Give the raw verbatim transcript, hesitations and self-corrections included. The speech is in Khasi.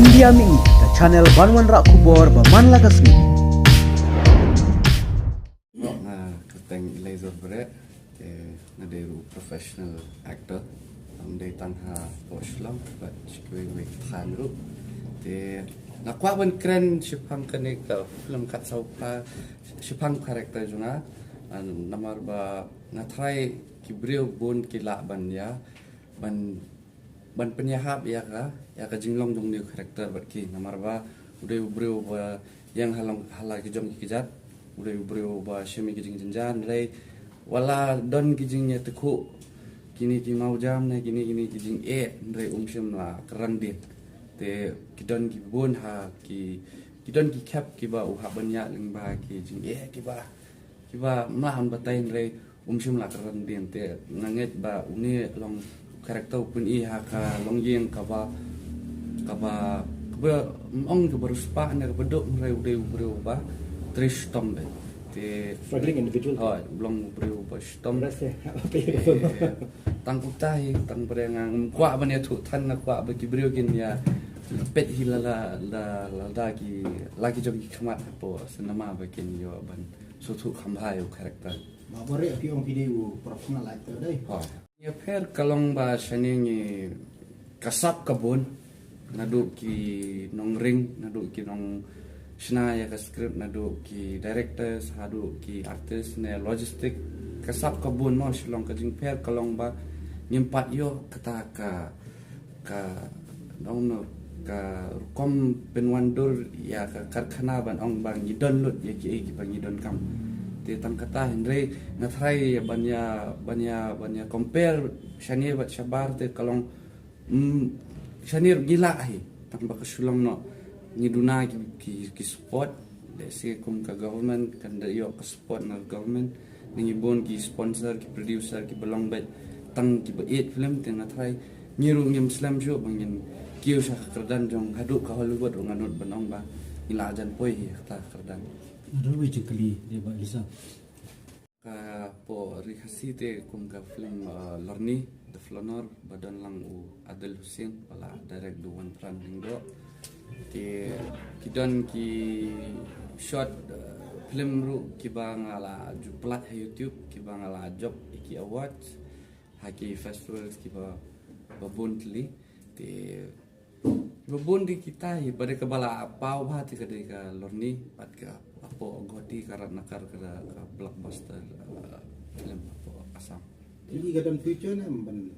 India Ming, ka channel ban wanrah khubor ba man la ka sngi. Nga kyrteng Elizur Brett, te nga dei ruh professional actor. Ym dei tang ha poh Shillong, but shi kiwei kiwei ki thaiñ ruh. Te nga kwah ban kren shaphang kane ka film Khatsaw Phra, shaphang character jong nga. Namar ba nga tharai ki briew bun ki lah ban ïa, ban ban pynïahap ïa ka, ïa ka jinglong jong une u character bad ki, namar ba u dei u briew ba ïeng ha long ha la ki jong ki kjat, u dei u briew ba shim ïa ki jingjynjar, hynrei wat la don ki jingïatyngkhuh, kine ki mawjam ne kine kine ki jingeh, hynrei um shym la kyrdan dien. Te ki don ki bun ha ki, ki don ki khep kiba u hap ban ïaid lyngba ki jingeh kiba kiba mlien batai, hynrei um shym la kyrdan dien. Te nga ngeit ba une long character u pyni ha ka longïing kaba, kaba, kaba ong kaba riewspah ne kaba duk, hynrei u dei u briew ba trei shitom beit. Te struggling individual. Hooid, u long u briew ba shitom. Te tang kumta hi, tang ba nga ngam kwah ban ïathuh than, nga kwah ba ki briew kin ïa peit hi la la la la da ki la ki jong ki khmat hapoh cinema ba kin ïoh ban sngewthuh kham bha ïa u character. Ba bor ïa phi ong phi dei u professional actor dei. Hooid. Ïa pher ka long ba shane ngi ka sap ka bun, naduh ki nongring, naduh ki nongshna ïa ka script, naduh ki directors, haduh ki artist ne logistic, ka sap ka bun mo. Shi long ka jingpher ka long ba ngim pat ïoh kata ka ka dong no ka rukom pynwandur ïa ka karkhana ban ong ba ngi don lut ïa kiei kiba ngi donkam. Te tang kata, hynrei nga tharai ban ïa, ban ïa, ban ïa compare shane bad shabar te ka long, mm, shane ruh ngi lah hi, tang ba ka shu long noh ngi duna ki, ki, ki support. Let's say kum ka government kan da ïoh ka support na government, ne ngi bun ki sponsor, ki producer kiba long beit tang kiba ïeit film. Te nga tharai ngi ruh ngim slem shuh ba ngin kiew sha ka kyrdan jong haduh ka Hollywood ruh, nga nud ban ong ba ngi la jan poi hi ha kata ka kyrdan. Nga don wei jingkylli, dei ba Lisa. Ka poh Ri Khasi te kum ka film, uh, Lorni, The Floner, ba don lang u Adil Hussain ba la direct da u Wanpran Lyngdoh. Te ki don ki short, uh, film ruh kiba nga la ju pynlait ha YouTube, kiba nga la jop ïa ki award ha ki festivals kiba, ba bun tylli. Te ba bun dei kita hi, ba dei kaba la paw bha te ka dei ka Lorni, bad ka hapoh Guwahati, Karatnagar, ka da ka blockbuster, uh, film hapoh Assam. Ki ka don future ne ban